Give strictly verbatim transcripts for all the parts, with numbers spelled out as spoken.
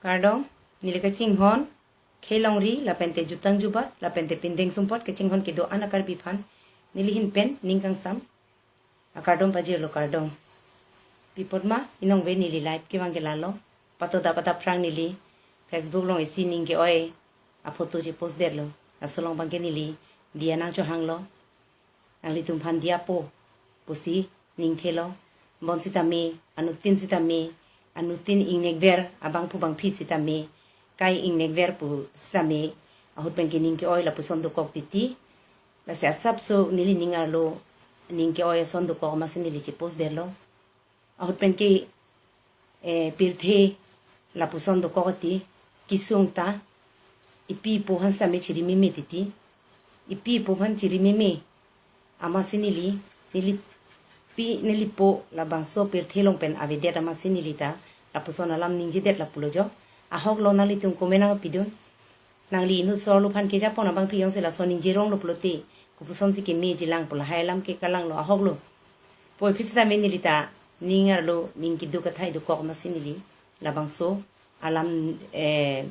Kardom, neli kachinghon, Khelongri, lapente jutang jubat, lapente pindeng sumpot kachinghon kedo-an a-Karbi aphan, neli ahin pen ning kangsam akardom pajirlo, kardom. Pi apot ma, inong ve neli live kevang ke lalo, patoda pada phrang neli Facebook along isi ning ke-oi aphoto chepost detlo. Laso along abangke neli diya nangchohanglo. Nanglitum aphan diyapo pusi ning thelo. Bonsitame, anuttin sitame, anuttin ingnek ver abangphu bangphi sitame, kai ingnek ver pu sitame, ahut pen ke ning ke-oi lapuson dokok titi. Lasi asapso neli ning arlo ning ke-oi ason dokok amatsi neli chepost detlo. Ahut pen ke, eh, pirthe lapuson dokok ati, kesung ta ipi ipo aphan sitame chiri meme titi. Ipi ipo aphan chiri meme amatsi neli, neli pi neli po labangso pirthe along pen avedet amatsi neli ta lapuson alam ningjedet lapulo jo. Ahoklo, nanglitum comment nangpidun. Nangli inut sorlo aphan kejapon abangphi jongsi laso ningjeronglo pulote, kopuson si keme jilang pu lahai alam ke kalanglo, ahoklo. Poi phi sitame neli ta ning arlo ning keduk athai dokok amatsi neli labangso alam, eh,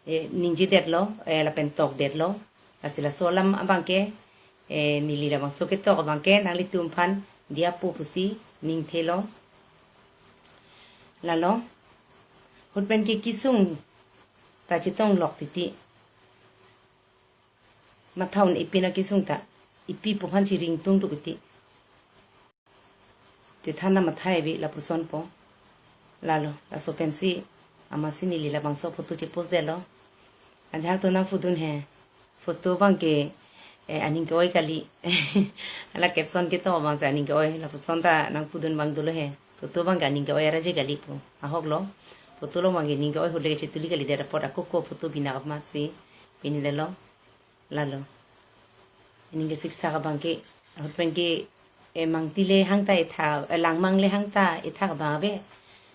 eh, ningjedetlo, eh, lapen tokdetlo. Lasi laso alam abangke, eh, neli labangso ketok abangke nanglitum aphan diyapo pusi ning thelo. Lalo, ahut pen ke kesung ta chetong lok titi. Matha un-e pina kesung ta ipi ipo aphan chiri ingtung tu kuti. Chethan na mathai ave lapuson po. Lalo, laso pensi amatsi neli labangso photo chepost detlo. Ajahak to nangpudun he. Photo abangke, eh, aning ke-oi kali. Hala caption ketok abangsi aning ke-oi. Lapuson ta nangpudun abang dolo he. Photo abangke aning ke-oi arje kali pu. Ahoklo. Photo along abangke ning ke-oi hule chetuli kalidet apot ako ko photo bina amatsi pini detlo. Lalo. Ning kesiksak abangke, ahut pen ke, eh, mangtile hangta ethak, eh, langmangle hangta ethak abang ave.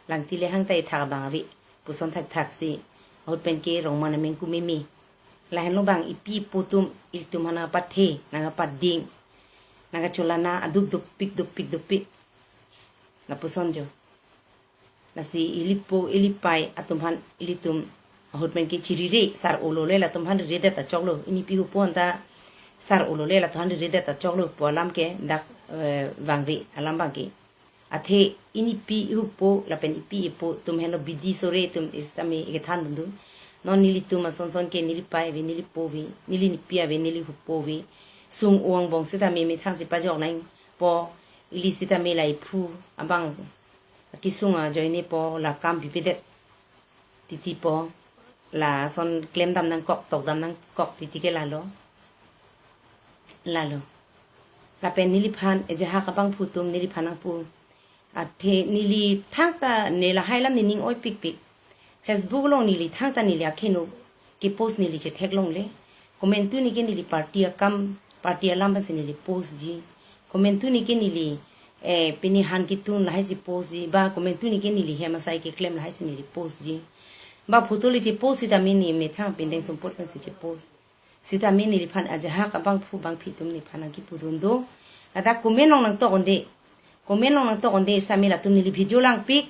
Langtile hangta ethak abang ave puson thakthak si. Ahut pen ke rongmang ameng kumeme. Lahenlo abang ipi ipo atum, ilitum aphan nangpathe, nangpading, nangkacholana aduk dukpik dukpik dukpik. Lapuson jo. Lasi ilipo ilipei atum aphan ilitum ahut pen ke chirire, sar-olo le latum aphan riredet ta choklo. Inipi hupo anta sar-olo le latum aphan riredet ta choklo pu alam ke dak, eh, vangve alam abangke. Athe inipi hupo lapen ipi ipo atum henlo bidi sore atum sitame ikethan dundu. Non nelitum asonson ke nelipei ave, nelipo ave, neli nipi ave, neli hupo ave. Sung-o angbong sitame methang chepajok nangpo, ili sitame la iphu abang kesung ajoine po la kam pipedet titi po, lason klemdam nangkok, tokdam nangkok titi ke lalo. Lalo. Lapen neliphan ajahak abangphu atum neliphan nangpu. Athe neli thangta ne lahai alam nening oipikpik. Facebook along neli thangta neli akheno kepost neli chetheklongle. Komantu neke neli party akam, party alam pensi neli postji. Komantu neke neli, eh, pini han ketun lahaisi postji. Ba komantu neke neli hem asai keklem lahaisi neli postji. Ba photo le chepost sitame ne methang pindeng sumpot pensi chepost. Sitame neliphan ajahak abangphu bangphi atum neliphan nangkipudun do. Ladak comment along nangtok un-e. Comment along nangtok un-e sitame latum neli video langpik.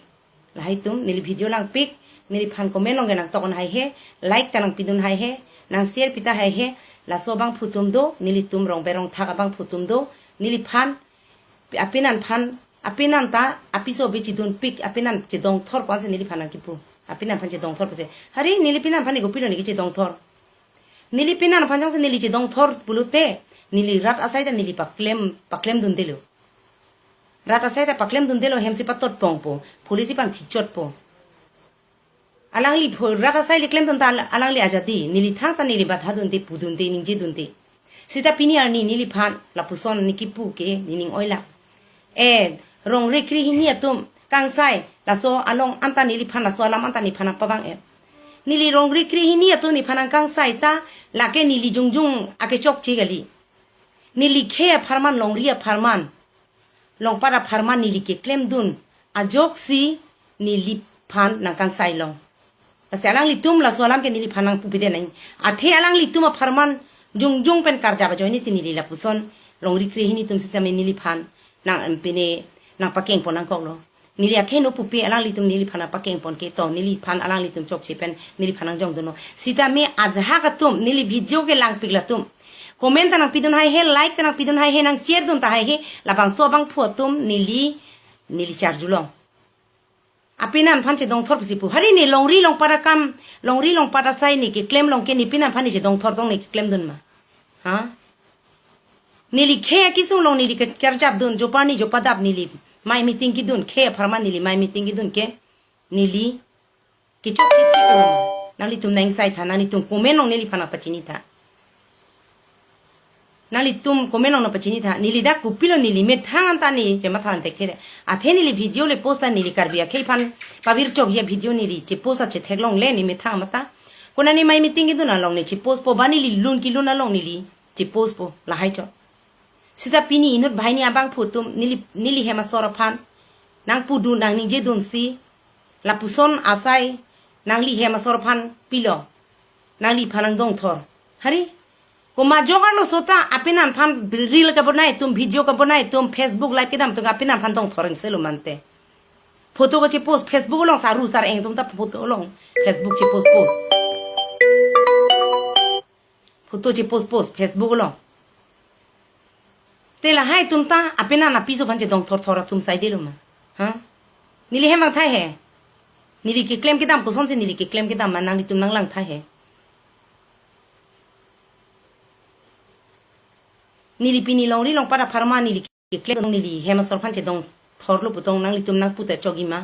Lahai atum neli video langpik. Neliphan comment along ke nangtok un haihe. Like ta nangpidun haihe. Nang share pita haihe. Laso abangphu atum do. Nelitum rongber rongthak abangphu atum do. Neliphan apinan aphan, apinan ta apiso be chedunpik, apinan chedongthor pu ansi neliphan nangkipu. Apinan aphan chedongthor pusi. Hari neli pinan aphan ni kopilo neke chedongthor. Neli pinan aphan jongsi neli chedongthor pulote, neli rat asai ta neli paklem, paklem dundelo. Rat asai ta paklem dundelo, hemsi patot pongpo, police aphan thichotpo. Alangli pho rat asai le klemdun ta al-, alangli ajati, neli thangta neli bathadunde, pudunde, ningjedunde. Sita pini arni neliphan lapuson nekipu ke nening oila. Eh, rongri krehini atum kangsai, laso along anta neliphan, laso alam anta neliphan nangpavang-et. Neli rongri krehini atum neliphan nangkangsai ta, lake neli jongjong akechokche kali. Neli khei apharman, longri apharman, longpat apharman neli keklemdun ajoksi neliphan nangkangsai long. Lasi alanglitum laso alam ke neliphan nangpupide nang. Athe alanglitum apharman jongjong pen karjap ajoine si neli lapuson longri krehini atum sitame neliphan nang, em, pine nangpakengpon nangkoklo. Neli akhei no pupe alanglitum neliphan pakeng pon ke to, neliphan alanglitum chokche pen neliphan nangjong dunnon. Sitame ajahak atum neli video kelangpik latum comment ta nangpidun haihe, like ta nangpidun haihe, nang share dun ta haihe, labangso abangphu atum neli, neli charjulong. Apenan aphan chedongthor pusi pu. Hari ne longri longpat akam, longri longpat asai ne keklem long ke ne penan aphan ne chedongthor tong ne keklem dun ma? Ha? Neli khei akesung along neli ke-, karjap dun, jopar ni jopadap neli mai meeting kedun, khei apharman neli mai meeting kedun ke neli kechokche ke olo ma? Nanglitum nang sai tha, nanglitum comment along neliphan pachini tha. Nanglitum comment along nangpachini tha, neli dak kopilo neli methang anta ne chematha an thekthe. Athe neli video le post ta neli Karbi akhei aphan pavir chokji avideo neli chepost achetheklongle ne methang mata. Konane mai meeting kedun along ne chepost po, ba neli lun kelun along neli chepost po, lahai chot. Sita pini inut banghini abangphu atum neli, neli hem asor aphan nangpudun nangningje dunsi, lapuson asai nangli hem asor aphan pilo, nangliphan nangdongthor. Hari, komat jok arloso ta apenan aphan reel kabonai atum, video kabonai atum, Facebook live kedam atum apenan aphan dongthor ingse lo mante. Photo kachepost Facebook along, saru sar-eng atum ta photo along Facebook chepost post. Photo chepost post Facebook along. Te lahai atum ta apenan apiso aphan chedongthor thor atum sai delo ma? Ha? Neli hem vang thai he. Neli keklem kedam kosonsi neli keklem kedam ma, nanglitum nanglang thai he. Neli pini longri longpat apharman neli keklem, neli hem asor aphan chedongthor lo pu tong nanglitum nangpu ta chokji ma?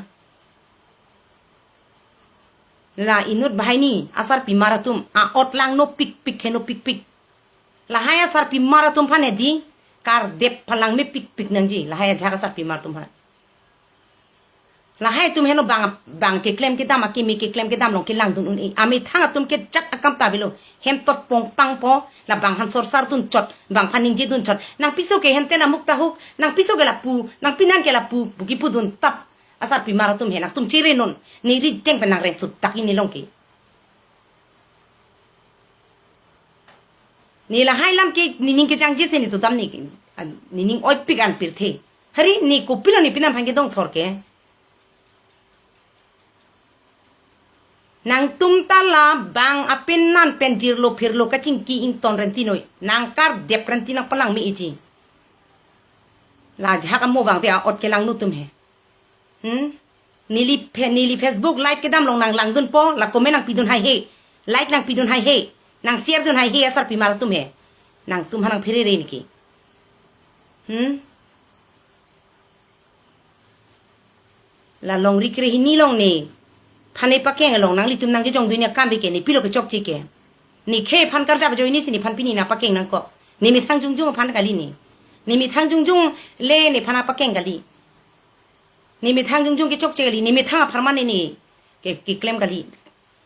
La inut banghini asarpimar atum a-ot langno pikpik, heno pikpik. Lahai asarpimar atum aphan hedi kardep phalang mepikpik nangji, lahai ajahak asarpimar atum aphan. Lahai atum heno bang, bang keklem kedam, akimi keklem kedam along kelang dun un-e. Amethang atum kejat akam ta avelo. Hem tot pongpang po, labang aphan sorsar dun chot, bang aphan ningje dun chot. Nangpiso ke henten amuk tahuk, nangpiso ke lapu, nangpenan ke lapu, pu kipudun tap asarpimar atum he, nangtum chere non. Ne rideng pen nangreng sut dak ini along ke. Ne lahai alam ke nening kejangje si ne tudam ne, ah, nening oipik an pirthe. Hari ne kopilo ne penan aphan kedongthor ke? Nangtum ta labang apenan pen jirlo phirlo kachingki ington renti noi. Nangkardep renti nangpalang me-eji. La ajahak amo vangve a-ot kelangno atum he. Hmm? Neli phe-, neli Facebook live kedam along nanglang dun po, la comment nangpidun haihe. Like nangpidun haihe. Nang share dun haihe asarpimar atum he. Nangtum aphan nangphere re niki. Hmm? La longri krehini along nephan nepakeng along nanglitum nangkejong dun akam ave ke, ne pilo kechokche ke? Ne khei aphan karjap ajoine si nephan pini nangpakeng nangkok. Ne methang jongjong aphan kali ne. Ne methang jongjong le nephan nangpakeng kali. Ne methang jongjong kechokche kali, ne methang apharman ne ke, keklem kali.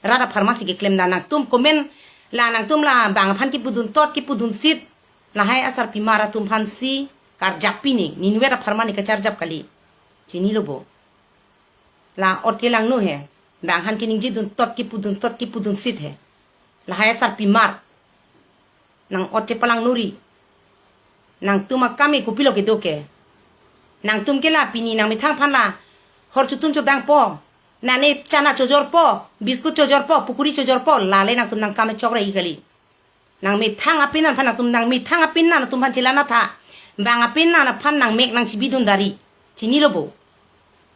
Rat apharman si keklem, la nangtum comment, la nangtum labang aphan kipudun tot, kipudun sit. Lahai asarpimar atum aphan si karjap pini, ninvet apharman ne kacharjap kali. Chinilo bo. La ot kelangno he. Bang aphan keningje dun tot, kipudun tot, kipudun sit he. Lahai asarpimar. Nang ot chepalang nori. Nangtum akam e kopilo kedo ke? Nangtum ke la pini nangmethang aphan la hor chotun chodang po, nane chana chojor po, biscuit chojor po, pukuri chojor po, lale nangtum nangkam chokre kali. Nangmethang apenan aphan nangtum, nangmethang apenan atum aphan chelang tha. Bang apenan aphan nangmek nangchibidun dari. Chinilo bo.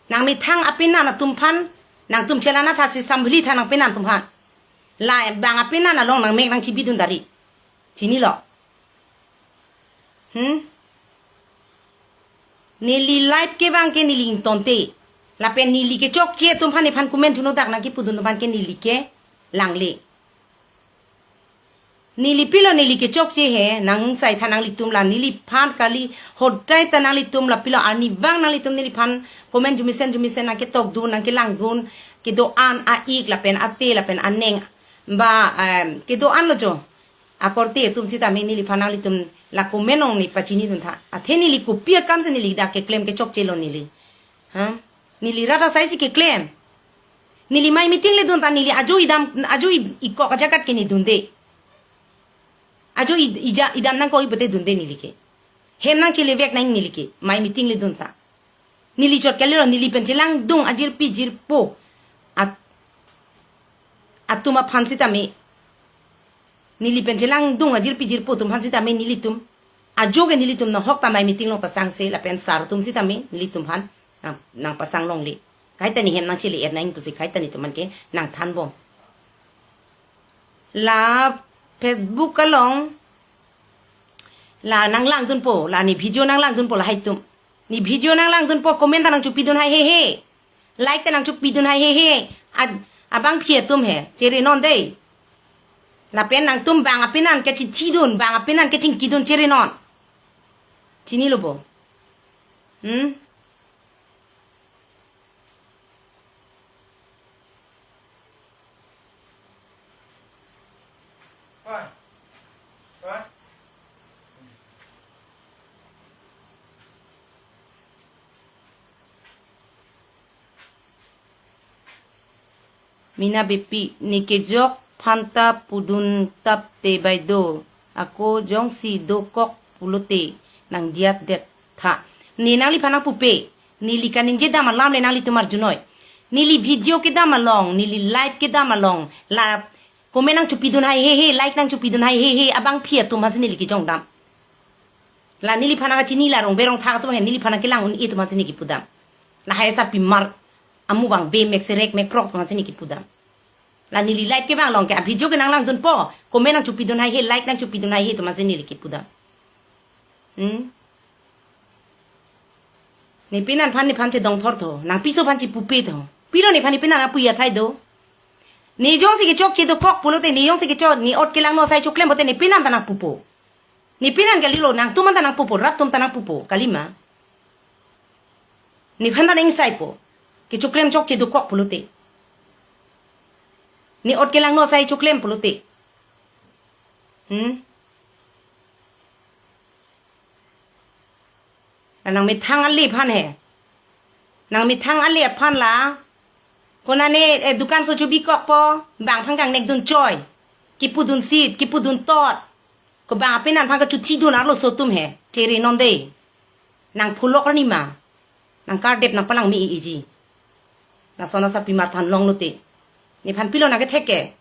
Nangmethang apenan atum aphan nangtum chelang tha si sambhuli tha nangpenan atum aphan. La bang apenan along nangmek nangchibidun dari. Chinilo. Hmm? Neli live kevang ke neli ingtonte. Lapen neli kechokche atum aphan nephan comment chuno dak nangkipudun atum aphan ke neli kelangle. Neli pilo neli kechokche he, nang sai tha nanglitum la neliphan kali, hodai ta nanglitum la pilo arnivang nanglitum neliphan comment jumisen jumisen nangketok dun, nangkelang dun, kedo-an a-ik lapen ate lapen aneng ba, em, kedo-an lo jo. Akorte atum sitame neliphan nanglitum la comment along nepachini dun tha. Athe neli kopi akam si neli dak keklem kechokche lo neli. Ha? Neli rat asai si keklem. Neli mai meeting le dun ta neli ajo idam, ajo i-, ikok ajagat ke ne dunde. Ajo i-, ija, idam nangkok ipote dunde neli ke. Hem nangchelevek nang neli ke. Mai meeting le dun ta. Neli chot kalilo, neli pen chelangdun ajirpi jirpo at-, atum aphan sitame. Neli pen chelangdun ajirpi jirpo atum aphan sitame nelitum. Ajo ke nelitum nahok tamai meeting along pasangse lapen sar atum sitame nelitum aphan nang, nangpasang longle. Kaita ni hem nangchele er nang pusi kaita netum aphan ke nangthanbom. La Facebook along la nanglangdunpo, la ne video nanglangdunpo lahai atum. Ne video nanglangdunpo, comment ta nangchopidun haihehe. Like ta nangchopidun haihehe. Ad-, abangpi atum he, chere non dei. Lapen nangtum bang apenan kachithidun, bang apenan kachingkidun chere non. Chinilo bo. Hmm? Mina Bepi, ne kejok aphanta pudun tapte baideo. Ako jongsi dokok pulote nangdiatdet tha. Ne nangliphan nangpupe. Neli kaningje dam alam le nanglitum arjunoi. Neli video kedam along, neli live kedam along, la comment nangchopidun haihehe, like nangchopidun haihehe, abangpi atum aphansi neli kejongdam. La neliphan nangkachini la Rongber Rongthak atum he, neliphan nangkelang un-e atum aphansi neli kepudam. Lahai asarpimar amu vangve mek serek mek krok atum aphansi neli kepudam. La neli live kevang along ke avideo ke nanglangdunpo, comment nangchopidun haihe, like nangchopidun haihe atum aphansi neli kepudam. Hmm? Nepenan aphan nephan chedongthor tho, nangpiso aphan chepupe tho. Pilo nephan nepenan apuji athai do. Ne jongsi kechokche dokok pulote, ne jongsi kechok, ne ot kelangno asai choklem pulote nepenan ta nangpupo. Nepenan kalilo, nangtum anta nangpupo, rat atum ta nangpupo, kalima. Nephan ta nangsaipo. Kechoklem chokche dokok pulote. Ne ot kelangno asai choklem pulote. Hmm? La nangmethang ale aphan he. Nangmethang ale aphan la. Konane, eh, dukan so chobikokpo, bang aphan kangnekdun choi. Kepudun sit, kepudun tot. Ko bang apenan aphan kachuchidun arloso atum he. Chere non dei. Nangpholok arni ma. Nangkardep nangpalang me-e-eji. Lason asarpimar than longlote. Nephan pilo nangkethek ke.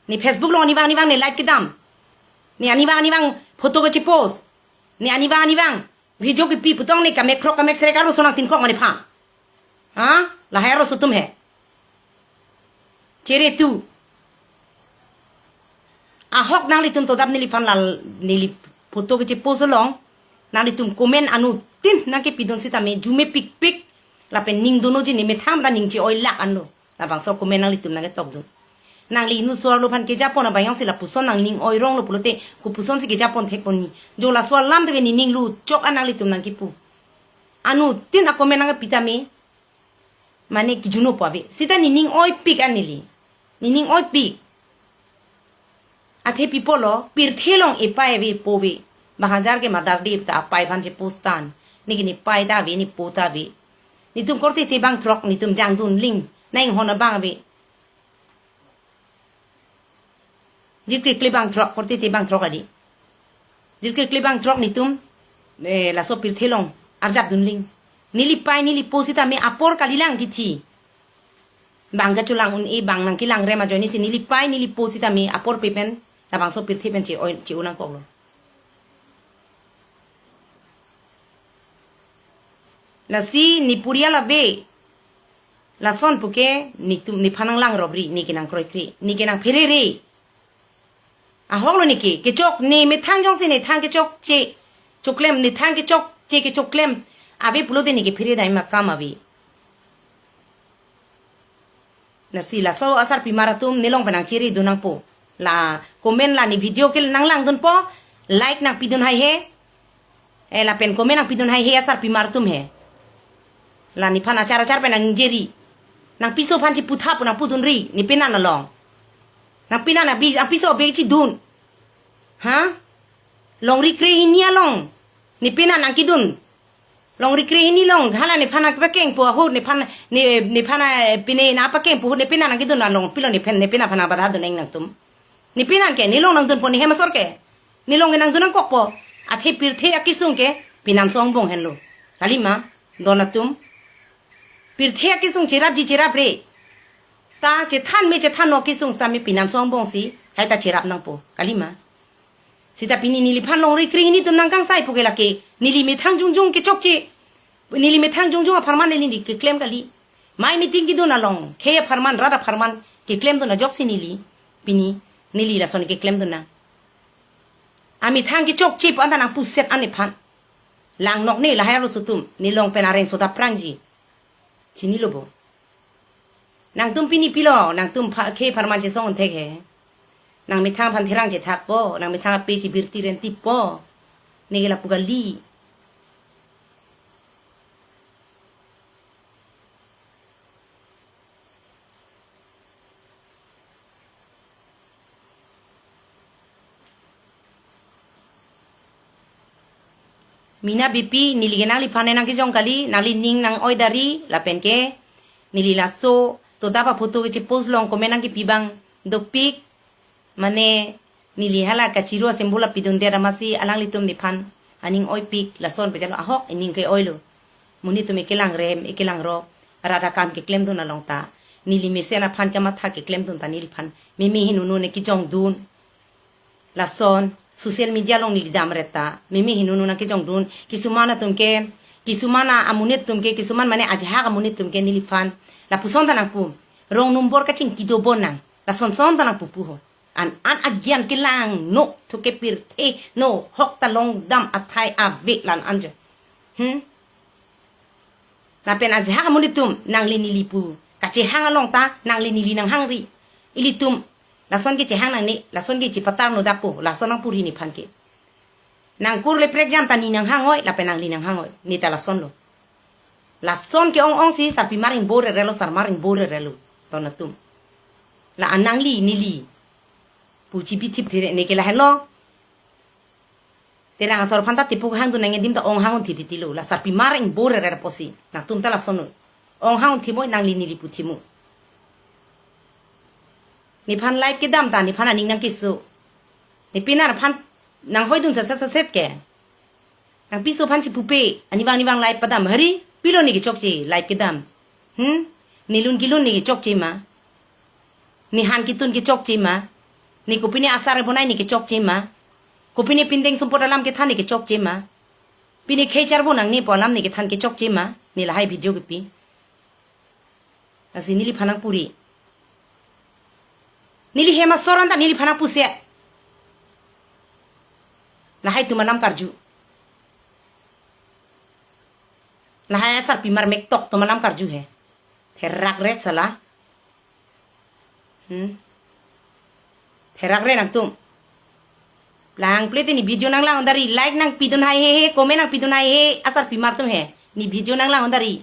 Ne Facebook along arnivang arnivang ne live kedam. Ne arnivang arnivang photo kechepost. Ne arnivang arnivang video kepi pu tong ne kamek krok kamek serek arloso nangtinkok ma nephan. Ha? Lahai arloso atum he. Chere tu. Ahok nanglitum todap neliphan la neli photo kechepost along. Nanglitum comment anuttin nangkepidun sitame jumepikpik. Lapen ning dunji ne methang ta ning che-oilak anlo. Labangso comment nanglitum nangketokdun. Nangli inut so-arlo aphan kejapon abang jongsi lapuson nangning oironglo pulote, kopusonsi kejapon thekponji. Jo laso alam toke nening luchok an nanglitum nangkipu. Anuttin acomment nangkepi tame. Mane kijunopo ave. Sita nening oipik an neli. Nening oipik. Athe pi apotlo, pirthe along epai ave po ave. Bang hajar ke Mother Day ta apai aphan chepost tang. Neke nepai ta ave, nepo ta ave. Netum korte te bangthrok, netum jangdun ling. Nang-inghon abang ave. Jirkrekle bangthrok, korte te bangthrok adi. Jirkrekle bangthrok netum, eh, laso pirthe along arjapdun ling. Neli pai, neli po sitame apor kalilang kithi. Bang kacholang un-e, bang nangkelang rem ajoine si neli pai, neli po sitame apor pe pen, labangso pirthe pen che-oi, che-o nangkoklo. Lasi ne purial ave. Lason puke netum nephan nanglang ropri, neke nangkroikre, neke nangpherere. Ahoklo neke, kechok ne methang jongsi nethang kechokche, choklem, nethang kechokche kechoklem ave pulote neke phere dai ma kam ave. Lasi laso asarpimar atum nelong pen nangcheredun nangpo. La comment la ne video ke nanglangdunpo, like nangpidun haihe. Eh, lapen comment nangpidun haihe asarpimar atum he. La nephan achar achar pen nangjeri. Nangpiso aphan cheputha pu nangpudunri, nepenan along. Nangpenan abi, nangpiso abi chidun. Ha? Longri kre hini along. Nepenan nangkidun. Longri kre hini along, hala nephan nangpakengpo ahut, nephan, ne, nephan, eh, pine nangpakengpo ahut, nepenan nangkidun along, pilo nephan, nepenan aphan abadha dun eng nangtum. Nepenan ke, nelong nangdunpo, ne hem asor ke. Nelong ke nangdun nangkokpo. Athe pirthe akesung ke, penam so angbong henlo. Kalima, don atum. Pirthe akesung cherapji cherapre. Ta chethan me chethan no kesung seta me pinan songbong si, hai ta cherap nangpo. Kalima. Seta pini neliphan longri kri hini atum nangkangsai pu ke lake. Neli methang jongjong kechokche. Neli methang jongjong apharman neli keklem kali. Mai meeting kedun along, khei apharman, rat apharman keklemdun ajoksi neli. Pini, neli lason keklemdun nang. Amethang kechokche pu anta nangpuset an nephan. Langnok ne lahai arloso atum, nelong pen areng soda prangji. Chinilo bo. Nangtum pini pilo, nangtum pha, khei apharman chesong thek he. Nangmethang aphan therang chethakpo, nangmethang ape chibirti rentipo. Neke lapu kali. Mina Beypi, neli ke nangliphan nangkejong kali, nangli ning nang-oi dari, lapen ke, neli laso, to dapa photo kechi post long comment nangkepi abang, dopik, mane, neli hala kachiro asembol apidundet amatsi, alanglitum nephan, aning oipik, lason pejalo ahok, ining ke-oilo. Monit atum ekelang rem, ekelang rok, rat akam keklemdun along ta, neli mesen aphan kamatha keklemdun ta neliphan, meme hinunu ne kejongdun. Lason, social media along neli damret ta, meme hinunu nangkejongdun, kisuman atum ke, kisuman a-, amonit atum ke, kisuman mane ajahak amonit atum ke neliphan, lapuson ta nangpu, wrong number kachingki dobom nang, lason son ta nangpupu ho. An, an agyan kelang, no, thu ke pirthe, no, hok ta longdam athai ave lan anjo. Hmm? Lapen ajahak amonit atum, nangli neli pu kachehang along ta, nangli neli nanghangri. Ilitum, lason kechehang nangne, lason ke chipatar no dapo, lason nangpuri nephan ke. Nangkur le prekjam ta ne nanghang-oi, lapen nangli nanghang-oi, ne ta lasonlo. Lason ke-ong-ong si, sarpimar ingbor rerelo, sarmar ingbor rerelo, ton atum. La-an nangli, neli pu chibithip the neke lahenlo. Terang asor aphan ta tipu hangdun nangji adim ta ong hang-un thi titilo. La sarpimar ingbor rerpo si. Nangtum ta lasonlo. Ong hang-un thimo nangli neli pu thimo. Nephan live kedam ta nephan aning nangkeso. Ne pinar aphan nanghoidun sat sat sat sat ke. Nangpiso aphan chipupe. Anivang anivang live padam hari. Pilo ne kechokche live kedam. Hmm? Ne lun kelun ne kechokche ma? Ne han ketun kechokche ma? Ne kopine asar bonai ne kechokche ma? Kopine pindeng sumpot alam kethan ne kechokche ma? Pine khei charvo nangne pu alam ne kethan kechokche ma? Ne lahai video kepi. Lasi neliphan nangpuri. Neli hem asor anta neliphan nangpuse. Lahai atum alam karju. Lahai asarpimar mektok atum alam karju he. Therak re sala. Hmm. Therak re nangtum. Lang plete ne video nanglang-un dari, like nangpidun hai he he, comment nangpidun hai he, asarpimar atum he. Ne video nanglang-un dari.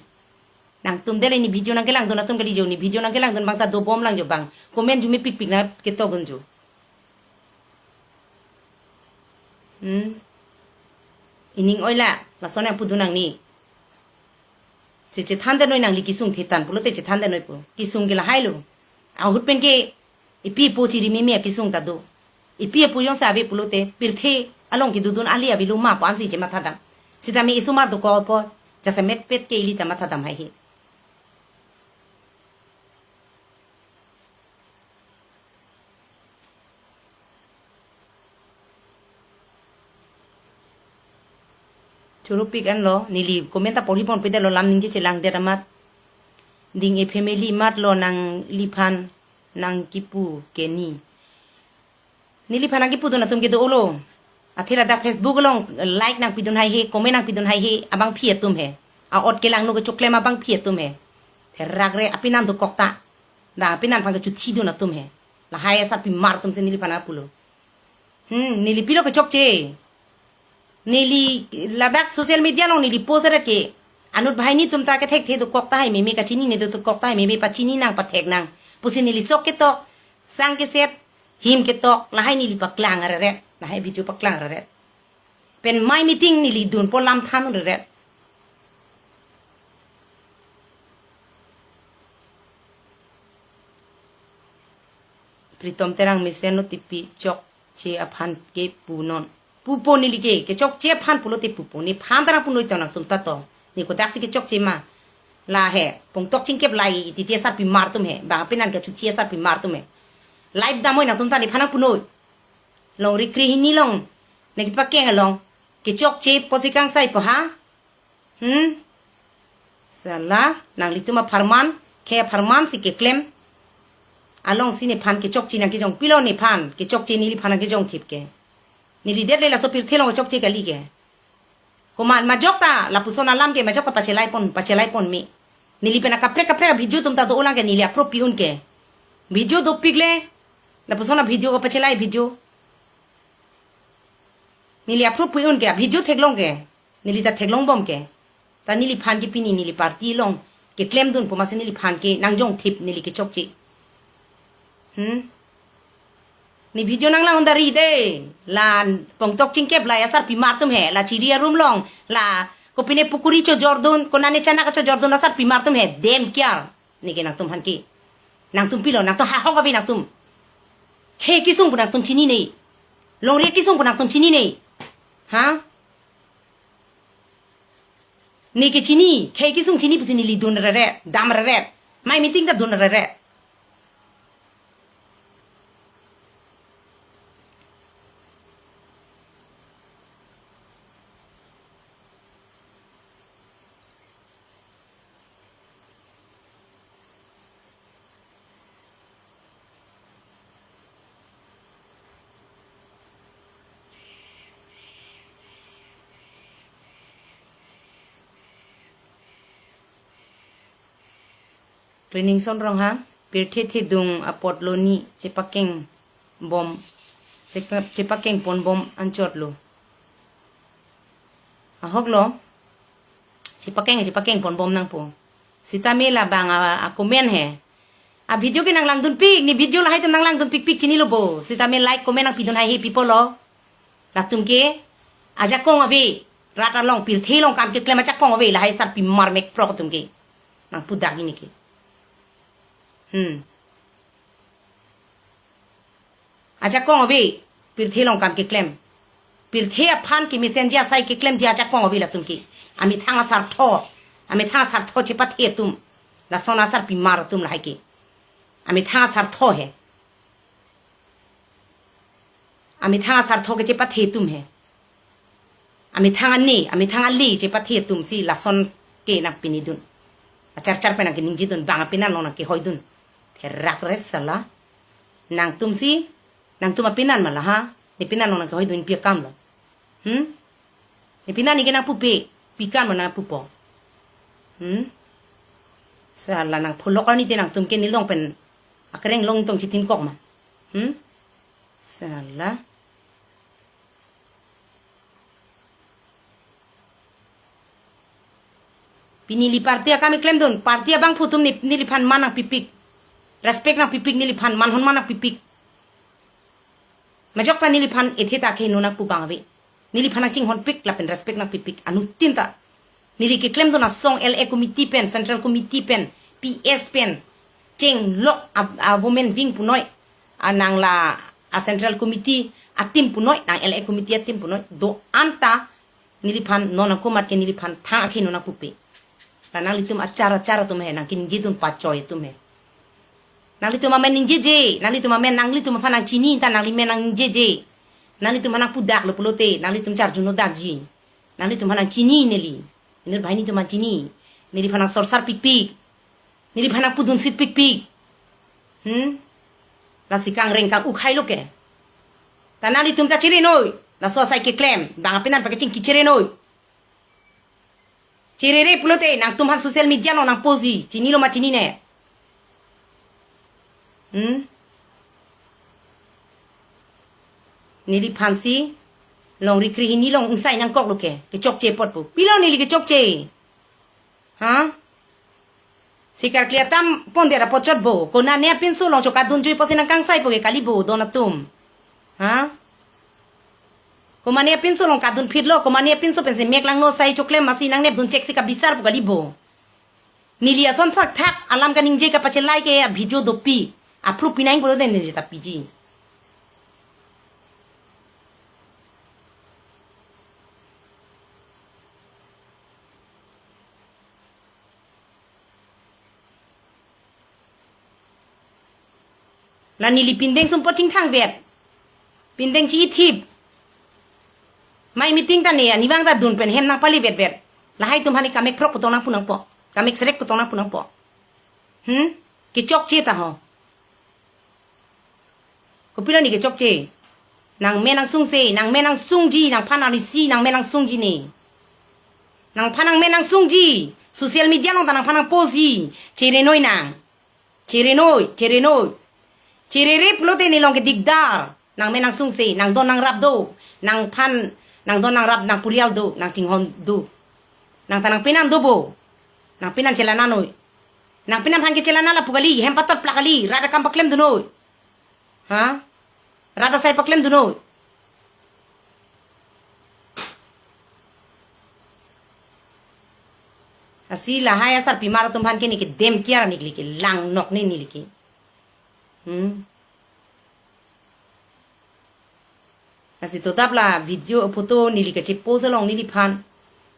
Nangtum dele ne video nangkelangdun atum kali jo, ne video nangkelangdun abang ta dobom lang jo abang. Comment arju mepikpik nangketokdun jo. Hmm. Ining oila, lason nangpudun nangne. Si chethan det noi nangli kesung thetan pulote chethan det noi pu. Kesung ke lahailo. Ahut pen ke ipi ipo chiri meme kesung ta do. Ipi ipo jongsi ave pulote pirthe along kedodun ali avelo ma pu ansi chemathadam. Sitame isomar dokok apot jasemet pet ke ili ta mathadam hai he. Chorupik anlo, neli comment ta porhi ponpe detlo, lam ningje chelangdet amat. Ding e family matlo nangliphan nangkipu ke ne. Neliphan nangkipudun atum ke do-olo. Athe ladak Facebook along like nangpidun hai he, comment nangpidun hai he, abangpi atum he. A-ot kelangno kechoklem abangpi atum he. Therak re apinan dokok ta. Da apinan aphan kechuthidun atum he. Lahai asarpimar atum si neliphan nangpulo. Hmm, neli pilo kechokche. Neli ladak social media along neli post aret ke. Anut banghini atum ta kethekthe dokok tahai meme kachinine dokok tahai meme pachini nang pathek nang pusi neli sok ketok, sang keset, him ketok, lahai neli paklang areret, lahai video paklang areret. Pen mai meeting neli dunpo lam than areret. Pritom Terang mesenlo tipi chokche aphan ke punon. Pupo neli ke, kechokche aphan pulote pupo. Nephan ta nangpunoi tong nangtum ta tong. Ne kodaksi kechokche ma. La he, Pongtok Chingkep Lai titi asarpimar atum he, bang apenan ke chuchi asarpimar atum he. Live damnoi nangtum ta nephan nangpunoi. Longri krehini along, ne kepakeng along, kechokche apotsi kangsai po ha? Hmm? Sala, nanglitum apharman, khei apharman si keklem. Alongsi nephan kechokche nangkejong, pilo nephan kechokche neliphan nangkejongthip ke? Neli det le laso pirthe along kechokche kali ke. Komat majok ta, lapuson alam ke majok ta pachelaipon, pachelaipon me. Neli pen akaprek kaprek video atum ta dolang ke, neli approve pi-un ke. Video dopik le, lapuson avideo kapachelai video. Neli approve pi-un ke, video theklong ke. Neli ta theklongbom ke. Ta neliphan ke pini neli party along keklemdun pu masi neliphan ke nangjongthip neli kechokche. Hmm? Ne video nanglang-un dari de. La Pongtok Chingkep Lai asarpimar atum he. La chiri arum along. La kopine pukuri chojordun. Konane chanak chojordun asarpimar atum he. Dem kiar. Neke nangtum aphan ke. Nangtum pilo, nangtum ha hok ave nangtum. Khei kesung pu nangtum chinine. Longri kesung pu nangtum chinine. Ha? Neke chini, khei kesung chini pusi neli dun rere, dam rere. Mai meeting ta dun rere. Cleaning son rong ha, pirthe thedung apotlo ni chepakengbom, chepa-, chepakengponbom anchotlo. Ahoklo, chepakeng, chepakengponbom nangpo. Sitame labang a, a comment he. Avideo ke nanglangdunpik, ne video lahai atum nanglangdunpikpik chinilo bo. Sitame like, comment nangpidun haihe pi pulo. Latum ke, ajakong ave, rat along pirthe along kam keklem ajakong ave, lahai asarpimar mekprok atum ke. Nangpudak ini ke. Hmm. Ajakong ave, pirthe along kam keklem. Pirthe aphan kemesenji asai keklemji ajakong ave latum ke. Amethang asartho, amethang asartho chepathe atum. Lason asarpimar atum lahai ke. Amethang asartho he. Amethang asartho ke chepathe atum he. Amethang ane, amethang ale chepathe atum si lason ke nangpinidun. Achar char pen nangkeningjedun, bang apenan along nangkehoidun. Therak res sala. Nangtum si, nangtum apenan ma la ha. Ne penan along nangkehoidun pi akam lo. Hmm? Ne penan neke nangpupe, pi akam lo nangpupo. Hmm? Sala nangpholok arni te nangtum ke nelong pen akreng long tong chitin kok ma. Hmm? Sala. Pini neli party akam keklemdun, party abangphu atum ne, neliphan man nangpipik. Respect nangpipik neliphan, manhon man nangpipik. Majok ta neliphan ethe ta kheno nangpu bang ave. Neliphan nangchinghonpik lapen respect nangpipik. Anuttin ta. Neli keklemdun asong L A committee pen, central committee pen, P S pen. Chenglok a, a women wing punoi. A nang la a central committee a team punoi, nang L A committee a team punoi. Do-an ta neliphan non nangkomat ke neliphan thang akhei non nangpupe. La nanglitum achar achar atum he, nangkiningjedun pachoi atum he. Nanglitum amen ningjeje, nanglitum amen nanglitum aphan nangchini ta nanglimen nangjeje. Nanglitum aphan nangpudaklo pulote, nanglitum charjuno dakji. Nanglitum aphan nangchini neli. Inut banghini atum aphan chini. Neliphan nangsorsar pikpik. Neliphan nangpudunsit pikpik. Hmm? Lasi kangreng kang-u khailo ke. Ta nanglitum ta chirinoi. Laso asai keklem. Bang apenan pakechingki chirinoi. Chirire pulote nangtum aphan social media along nangpoji. Chinilo ma chinine. Hmm? Neliphan si longri krehini along ingsai nangkoklo ke. Kechokche apot pu. Pilo neli kechokche? Ha? Sikar clear tam pon dera pochot bo. Konane apinso along chokadunjui pusi nangkangsai po ke kali bo don atum. Ha? Komane apinso along kadunphitlo, komane apinso pensi mek langno asai choklem masi nangnepdun chek si kabisar po kali bo. Neli ason thakthak alam kaningje kapachelai ke avideo dopi. Approve pinang pulote neli ta piji. La neli pindeng sumpot chingthang vet. Pindeng chi-ithip. Mai meeting ta ne anivang ta dun pen hem nangpali vet vet. Lahai atum hani kamek krok putong nangpunangpo. Kamek serek putong nangpunangpo. Hmm? Kechokche ta ho. Kopilo ne kechokche? Nangmen nangsungse, nangmen nangsungji, nangphan arnisi, nangmen nangsungji ne. Nangphan nangmen nangsungji. Social media along ta nangphan nangpostji. Cherenoi nang. Cherenoi, cherenoi. Cherere pulote ne along ke dikdar. Nangmen nangsungse, nangdon nangrap do. Nangphan, nangdon nangrap nangpurial do, nangchinghon do. Nang ta nangpenan do bo. Nangpenan chelananoi. Nangpenan aphan ke chelana lapu kali, hem patot plak kali, rat akam paklemdunoi. Ha? Rat asai paklemdunoi. Lasi lahai asarpimar atum aphan ke ne kedem kiar ne neli ke langnok ne neli ke. Hmm. Lasi todap la video photo neli kachepost along neliphan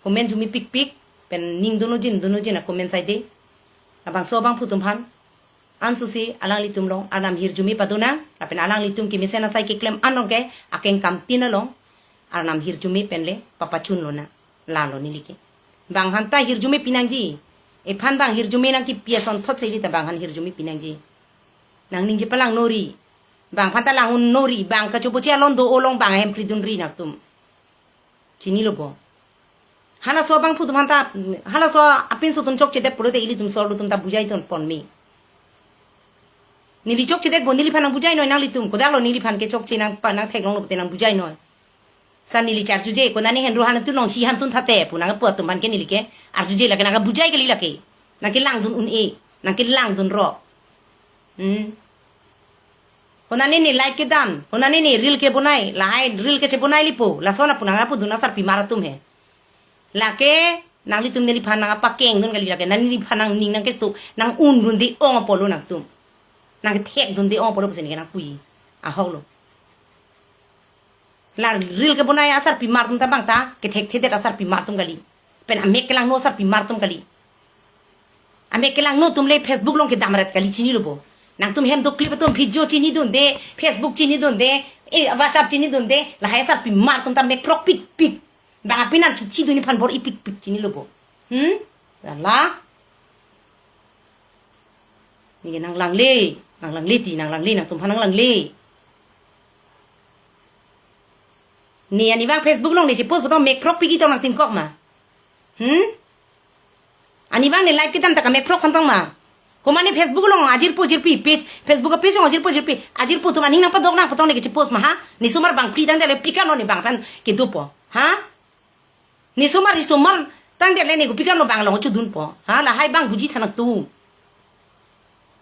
comment jumi pikpik pen ning dunojin dunojin a-comment saide. Labangso abangphu atum aphan ansusi alanglitum along arnam hirjume padonang, lapen alanglitum kemesen asai keklem anong ke akeng kamtin along arnam hirjume pen le papachun lonang. Lalo neli ke. Bang aphan ta hirjume pinangji. Ephan bang hirjume nangkipi asonthot si ili ta bang aphan hirjume pinangji. Nangningje palangnori. Bang aphan ta lang unnori. Bang kachoboche alon do-o along bang ahem kridunri nangtum. Chinilo bo. Halaso abangphu atum aphan ta, halaso apinso atum chokchedet pulote ilitum sor atum ta bujaiton ponme. Neli chokchedet bo, neliphan nangbujainoi nanglitum. Kodaklo neliphan ke chokche nangpa nangtheklonglo pute nangbujainoi. Sa neli charjuje, konane henro han tun nong si han tun thate pu nangpu atum aphan ke neli ke arjuje lake nangkabujai kali lake. Nangkelangdun un-e, nangkelangdunrok. Hmm. Konane ne live kedam, konane ne reel kebonai, lahai reel kechebonai lipo, lason apu nangpudun asarpimar atum he. Lake nanglitum neliphan nangpakengdun kali lake, nang neliphan nangning nangkeso, nang-undunde-ong apotlo nangtum. Nangkethekdunde-ong apotlo pusi neke nangpui. Ahoklo. La reel kebonai asarpimar atum ta bang ta kethekthedet asarpimar atum kali. Pen amek kelangno asarpimar atum kali. Amek kelangno atum le Facebook along kedamret kali chinilo bo. Nangtum hem do clip atum video chinidunde, Facebook chinidunde, eh, WhatsApp chinidunde, lahai asarpimar atum ta mek krok pikpik. Bang apenan chuchidun nephan bor-ipikpik chinilo bo. Hmm? Sala. Neke nanglangle, nanglangle ti, nanglangle, nangtum aphan nanglangle. Ne anivang Facebook along ne chepost putong mek krok pikitong nangtingkok ma. Hmm? Anivang ne live kedam ta kamek krok kantong ma. Komane Facebook along ajirpo jirpi page, Facebook page along ajirpo jirpi, ajirpo atum aning nangpadok nang putong ne kechepost ma ha. Ne somar bang phli tangdet le pika lo ne bang aphan kedopo. Ha? Ne somar, ne somar tangdet le ne kopi kam lo bang along chodunpo. Ha, lahai bang buji tha nangtum.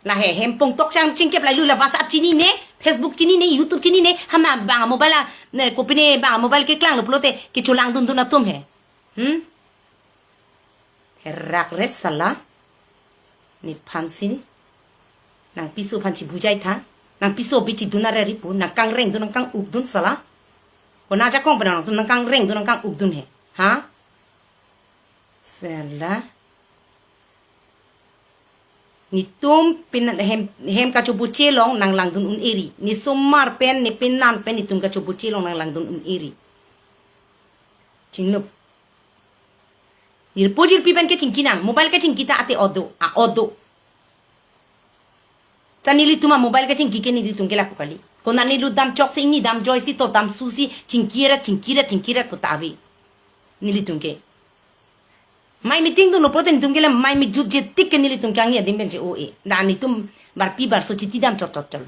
Lahai hem pongtok chang chingkep lailu la WhatsApp chinine, Facebook chinine, YouTube chinine, hama bang mobile a, ne kopi ne bang mobile keklanglo pulote kecholangdundun atum he. Hmm? Herak re sala. Nephan si ne. Nangpiso aphan si bujai tha. Nangpiso bichi dun are ripu. Nangkangrengdun, nangkang-ukdun sala. Kona ajakong pen nangtum nangkangrengdun, nangkang-ukdun he. Ha? Sala. Netum pen hem, hem kachoboche along nanglangdun un-eri. Ne somar pen, ne penan pen netum kachoboche along nanglangdun un-eri. Chingnup. Jirpo jirpi pen kechingki nang, mobile kechingki ta ate odo, a odo. Ta nelitum a mobile kechingki ke nelitum ke lapu kali. Konane lu dam chok si, ingni dam joi si, to dam su si, chingki rat, chingki rat, chingki rat puta ave. Nelitum ke. Mai meeting dunlo pulote netum ke le mai me jutje tik ke nelitum ke angni adim pen che-o-e. Da netum barpi barso chiti dam chot chot chot.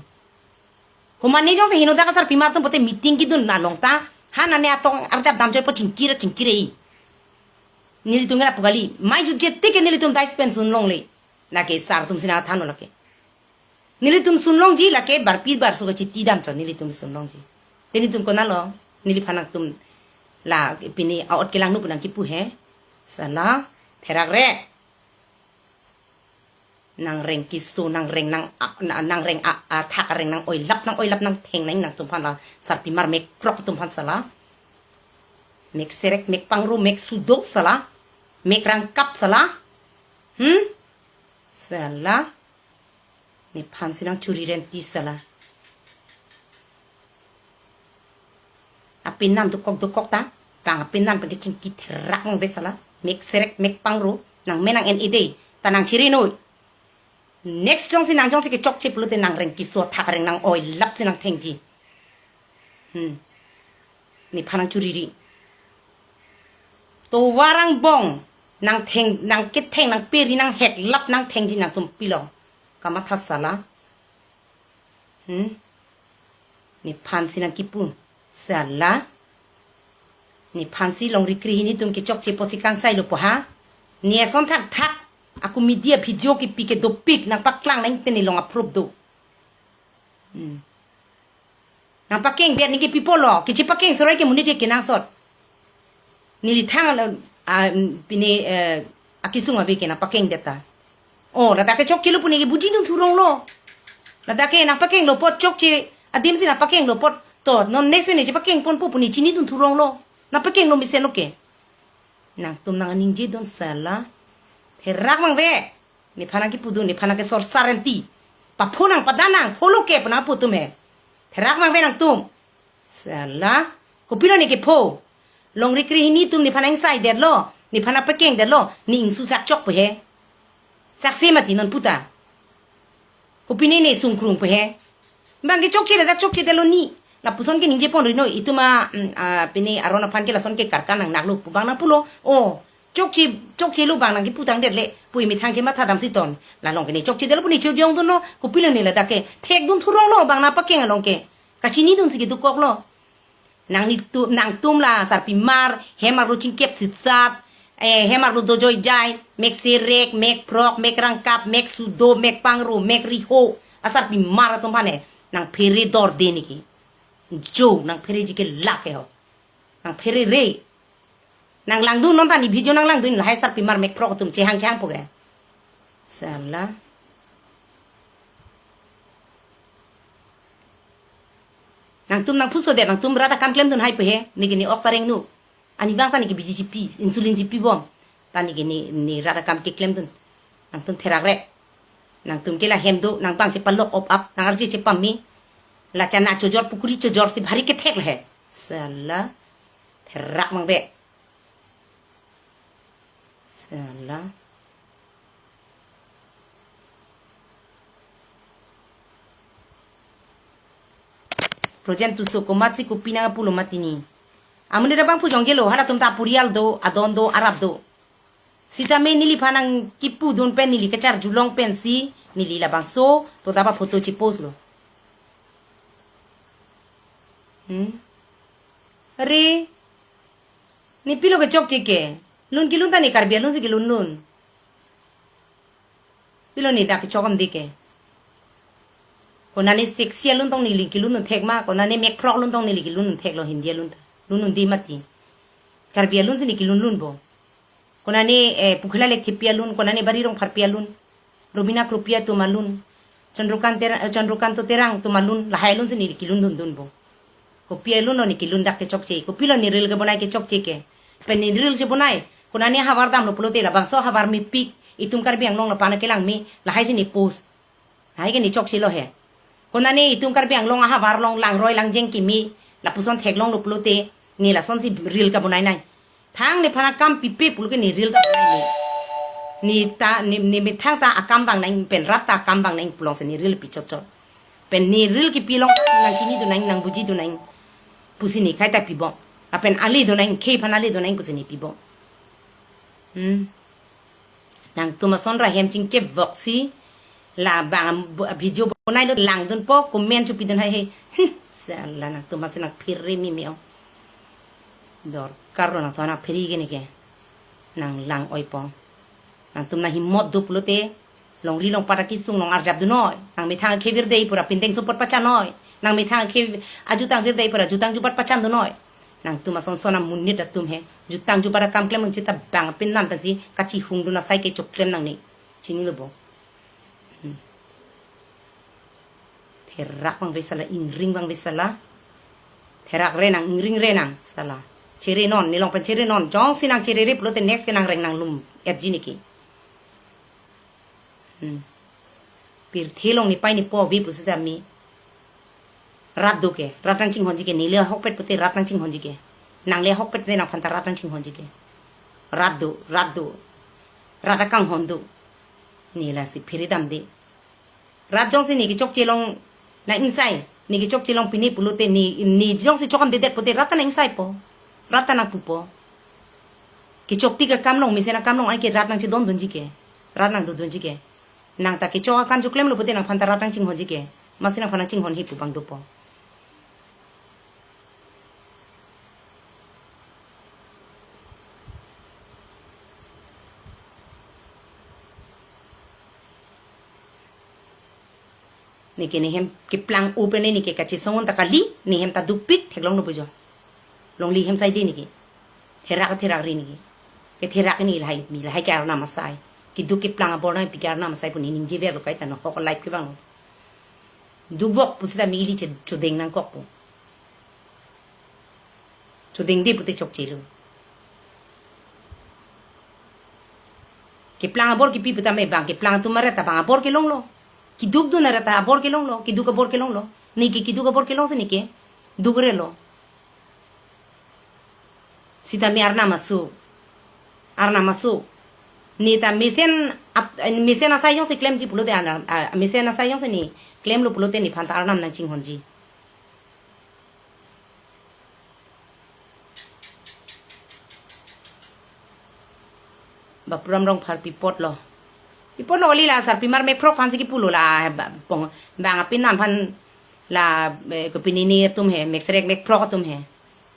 Komane jongsi henodak asarpimar atum pote meeting kedun along ta. Ha nane atong arjap dam joipo chingki rat chingki rat. Nelitum ke lapu kali. Mai jutje tik ke nelitum dais pen sunlongle. Lake sar atum si nangthanlo lake. Nelitum sunlongji lake barpi barso kachiti dam chot nelitum sunlongji. Te netum konalo. Neliphan nangtum la pini a-ot kelangno pu nangkipu he. Sala. Therak re. Nangreng keso, nangreng nang, a, na, nangreng a, athak areng nang-oilap, nang-oilap nangtheng nang nangtum aphan la sarpimar mek krok atum aphan sala. Mek serek, mek pangrum, mek sudo sala. Mek rangkap sala. Hmm? Sala. Nephan si nangchuri renti sala. penan dokok dokok ta, bang penan pen kechingki therak nang ve sala, mek serek mek pangro, nang menang en ide, ta nang chiri noi. Next jongsi nang jongsi kechokche pulote nang reng kiso thak reng nang oi lap si nang thengji. Hmm. Nephan nang churiri. Tovar angbong nang theng, nang ketheng, nang peri, nang hek lap nang thengji nangtum pilo. Kamatha sala. Hmm. Nephan si nang kipu. Sala. Nephan si longri krehini atum kechokche pusi kangsai lo po ha. Ne ason thakthak. Ako media video kipi ke dopik nang paklang nang teni long approve do. Hmm. Nang pakeng det niki pipo lo. Kechepakeng soroi ke monit ke kenangsot. Neli thang, ah, pine, eh, akesung ave ke nang pakeng det ta. Oh, ladak ke chokche lo pu niki bujidun thurong lo. Ladak ke nang pakeng lo apot chokche adim si nang pakeng lo apot. To, non next ne chepakeng ponpo pu ne chinidun thurong lo. Nang pakeng lo mesen lo ke. Nangtum nang ningjedun sala. Therak mang ve. Nephan nang kipudun, nephan nang kesor sarenti. Papho nang padan nang, pho lo ke pu nang pu atum he. Therak mang ve nangtum. Sala. Kopilo ne kepho. Longri krehini atum nephan nang sai det lo. Nephan nang pakeng det lo. Ne ingsu sak chok pu he. Saksi mati non puta. Kopine ne sungkrung pu he. Bang kechokche le dak chokche det lo ni. Lapuson ke ningje pon ri noi. Itum a, mm, a, pine aron aphan ke lason ke karkan nang naklo pu bang nang pulo. Oh, chokche, chokche lo bang nang kipu tang det le. Pu imi thang che matha dam si ton. La long ke ne chokche det lo pu ne chojong dun lo. Kopilo ne ladak ke. Thekdun thurong lo bang nang pakeng along ke. Kachinidun si kedokok lo. Nang nitu, nangtum la sarpimar, hem arlo chingkep sitsat, eh, hem arlo dojoi jai, mek serek, mek phrok, mek rangkap, mek sudo, mek pangro, mek riho, asarpimar atum aphan ne, nang phere dorde niki. Jo, nang phereji ke lak ke ho. Nang pherere. Nang langdun non ta ne video nang langdun lahai sarpimar mek phrok atum chehang chehang po ke. Sala. Nangtum nang puso det, nangtum rat akam klemdun hai pu he, niki ne ok ta rengno. Ani bang ta niki B G G P, insulin G P bom. Ta niki ne, ne rat akam keklemdun. Nangtum therak re. Nangtum ke la hem do, nang bang chepalok op ap, nang arje chepame. La chana chojor pukuri chojor si bhari kethek le he. Sala. Therak mang ve. Sala. Projen tuso komatsi kopi nang pulo mati ni. Amonit abang pu jongjelo, halatum ta apurial do, adon do, arap do. Sitame neliphan nang kipudun pen neli kacharjulong pensi, neli labangso, to tapa photo chipost lo. Hmm? Are, ne pilo kechokche ke. Lun kelun ta ne Karbi alun si kelun lun. Pilo ne dak kechok am de ke. Konane sexy alun tong neli kelun un thek ma, konane mek phrok alun tong neli kelun un thek lo Hindi alun ta. Lun un de mati. Karbi alun si ne kelun lun bo. Konane, eh, Pukhila Lekthepi alun, konane Bari Rongpharpi alun. Robina Kropi atum alun. Chandrakant Ter-, eh, Chandrakanta Terang atum alun, lahai alun si ne kelun dun dun bo. Kopi alun lo ne kelun dak kechokche. Kopilo ne reel kebonai kechokche ke. Pen ne reel chebonai. Konane havar damlo pulote labangso havar mepik. Itum Karbi Anglong lapu-an kelang me. Lahai si ne post. Lahai ke ne chokche lo he. Konane itum Karbi Anglong ahavar along langroi langjeng kimi. Lapuson theklonglo pulote. Ne lasonsi reel kebonai nai. Thang nephan akam pipe pulo ke ne reel kebonai ne. Ne ta, ne, ne methang ta akam bang nang pen rat ta akam bang nang pulo si ne reel pi chot chot. Pen ne reel kipi along nang chinidun nang, nang bujidun nang. Pusi ne khai ta pibom. Lapen ale dun nang, khei aphan ale dun nang pusi ne pibom. Hmm. Nangtum ason ra hem chingkep vok si, la bang bo-, video bonai lo langdun po, comment chopidun hai he. Hmm. Sala nangtum ason nang phere mimi o. Dorkar lo nangtum nang phere ke ne ke. Nang lang oi po. Nangtum nang himot do pulote. Longri longpat akesung long arjap dun noi. Nang methang akhe virdei pura pindeng support pachan noi. Nang methang akhe ajutang virdei pura jutang jubat pachan dun noi. Nangtum ason son amonit atum he. Jutang jubat akam klem un chita bang pin nan ta si kachihung dun asai ke chok klem nang ne. Chinilo bo. Hmm. Therak bang ve sala, ingring bang ve sala. Therak re nang, ingring re nang, sala. Chere non, ne long pen chere non. Jongsi nang cherere pulote next ke nang reng nang lum erji niki. Hmm. Pirthe along ne pai ne po ave pusita mi. Rat do ke, rat nangchinghonji ke, neli ahokpet pute rat nangchinghonji ke. Nangli ahokpet pute nangphanta rat nangchinghonji ke. Rat do, rat do. Rat akanghon do. Ne lasi phere damde. Rat jongsi ne kechokche along nang-ingsai, ne kechokche along pine pulote ne, ne jongsi chokam dedet pute rat ta nang-ingsaipo. Rat ta nangpupo. Kechoktik akam along, mesen akam along anke rat nangchedondunji ke. Rat nangdodunji ke. Nang ta kechok akam choklemlo pute nangphanta rat nangchinghonji ke. Masi nangphan nangchinghonhe pu abang dopo. Neke nehem keplang open neke kachesong ta kali, nehem ta dukpik theklonglo pujo. Longle hem saide neke. Therak therak ri neke. Ke therak ni lahai, mi lahai ke arnam asai. Keduk keplang abor nangpi ke arnam asai pu ne ningjeverlo kaita no hok life ke abang. Duvok pusita mi ili che-, chodeng nangkokpo. Chodengde pute chokchelo. Keplang abor kipi putame bang, keplang atum aret ta bang abor kelonglo. Kedukdun aret ta abor kelonglo, keduk abor kelonglo. Neke keduk abor kelongsi neke dukrelo. Sitame arnam aso. Arnam aso. Ne ta mesen ap-, mesen asai jongsi klemji pulote arnam, ah, mesen asai jongsi ne klemlo pulote nephanta arnam nangchinghonji. Bapuram Rongphar pi apotlo. Pi apotlo kali, la sarpimar mekphrok aphansi kipulo la, ba-, pong, bang apin nangphan la, eh, kopinini atum he, mekserek mekphrok atum he.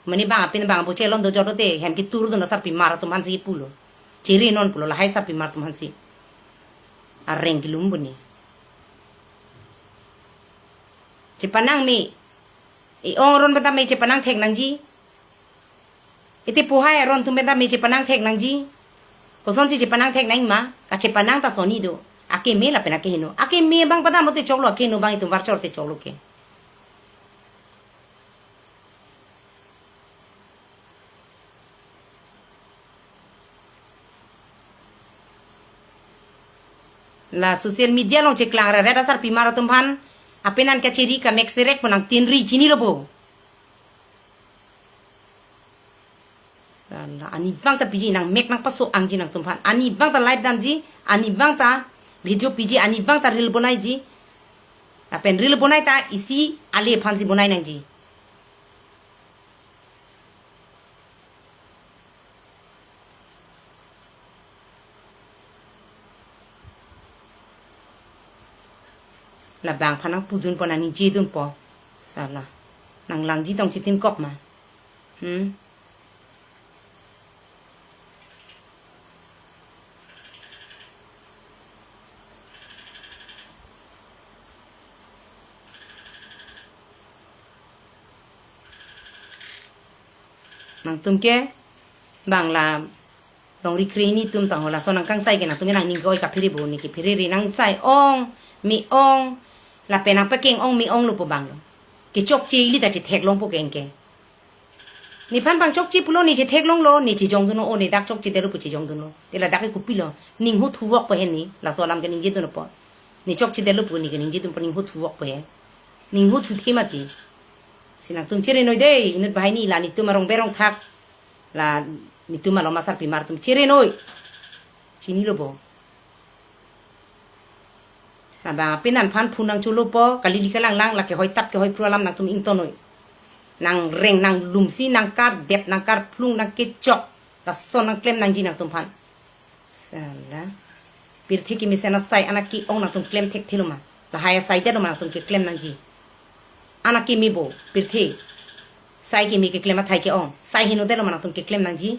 Mane bang apin bang buche lon dojor dote, hem keturdun sarpimar atum aphansi kipulo. Chiri non pulo, lahai sarpimar atum aphansi. Areng kelum buni. Chepanang me, e-ong aron bata me chepanang thek nangji. Ite pohai aron atum beta me chepanang thek nangji. Kosonsi chepanang thek nang ma, kachepanang ta soni do. Akeme lapen akeheno. Akeme abang padam lote choklo, akeheno abang itum varchor te choklo ke. La social media along cheklang ra red asarpimar atum aphan. Apenan kachiri ka mekserek ponang tinri chinilo bo. Sala, ani abang ta piji nang mek nangpaso-angji nangtum aphan. Ani abang ta live damji, ani abang ta video piji, ani abang ta reel bonaiji. Lapen reel bonai ta isi ale aphansi bonai nangji. Labang aphan nangpudunpo, nangningjedunpo. Sala. Nanglangji tong chitin kok ma. Hmm? Nangtum ke bang la longri kre ni atum tang ho, laso nangkangsai ke nangtum ke nangning ke-oi kaphere bo, ne kephere ri, nangsai ong me-ong lapen nangpakeng ong me-ong lo pu abang lo. Kechokche ili ta chetheklongpo ke anke. Nephan bang chokche pulo, ne chetheklonglo, ne chejongdunlo, o ne dak chokchedetlo pu chejongdunlo. Te ladak ke kopilo, ning huthu vokpo he ne, laso alam keningjedunpo. Ne chokchedetlo pu ne keningjedunpo, ning huthu vokpo he. Ning huthu the mati. Si nangtum chiri noi dei, inut banghini la netum arong berong thak. La netum alom asarpimar atum chiri noi. Chinilo bo. Labang apenan aphan phun nangcholopo, kalili kalanglang, lake hoi tap ke hoi phru alam nangtum ington noi. Nangreng nanglumsi, nangkardep, nangkarphlung, nangkechok. Laso nangklem nangji nangtum aphan. Sala. Pirthe kemesen asai anak ke-ong nangtum klem thekthelo ma. Lahai asai detlo ma nangtum keklem nangji. Anak keme bo, pirthe. Sai keme keklem athai ke-ong. Sai henodetlo ma nangtum keklem nangji.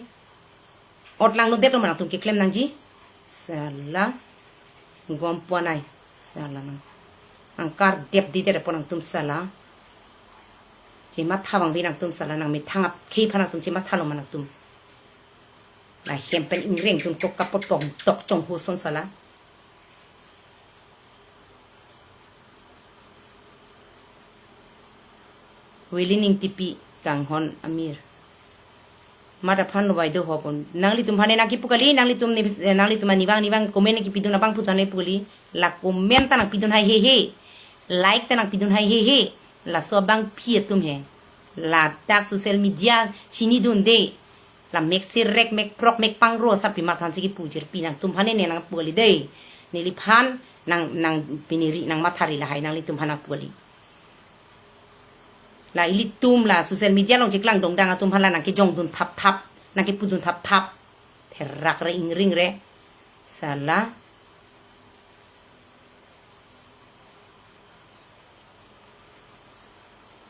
Ot langnodetlo ma nangtum keklem nangji. Sala. Gom puanai. Sala nang. Nangkardepdedetpo nangtum sala. Chematha abang bi nangtum sala, nangmethang akhei aphan nangtum chemathalo ma nangtum. Lahem pen ingrengdun kok kapot pong tok chonghu ason sala. Willing Ingtipi kanghon amir. Mat aphan lo bai do ho pon. Nanglitum aphan nangkipu kali, nanglitum ni, nanglitum ani abang ni abang comment kipidun abangphu aphan le pu kali. La comment ta nangpidun hai hehe. Like ta nangpidun hai hehe. Laso abangpi atum he. Ladak social media chinidunde. La mek serek, mek prok, mek pangro, sapi marthan si kipu jirpi, nangtum aphan ne nangpu kali dei. Neliphan nang, nang piniri, nang mathari lahai, nanglitum aphan nangpu kali. La ilitum la social media along chiklang dongdang atum aphan la nangkejongdun thapthap, nangkepudun thapthap. Therak re, ingring re. Sala.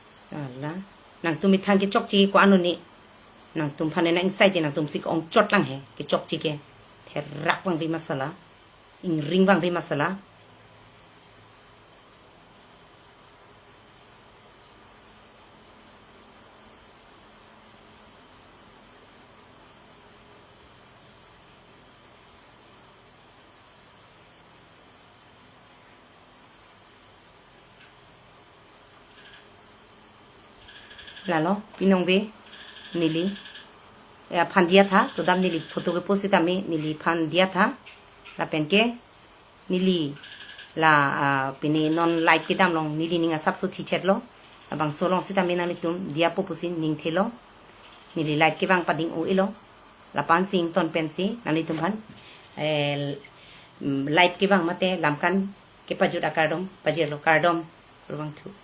Sala. Nangtum methang kechokche ko-an ne. Nangtum aphan ne nang-ingsai te, nangtum si ke-ongchot lang he. Kechokche ke. Therak vangve ma sala. Ingring vangve ma sala. Lalo, inong ve, neli, eh, aphan diya tha, to dam neli photo ke post sitame, neliphan diya tha, lapen ke, neli, la, ah, pini non live kedam along, neli ning asapso thichet lo, labangso along sitame nanglitum, diyapo pusi ning thelo, neli live kevang pading o ilo, lapen si ington pensi, nanglitum aphan, eh, mm, live kevang mate, lamkan, kepajut akardom, pajirlo kardom, kurvangthu.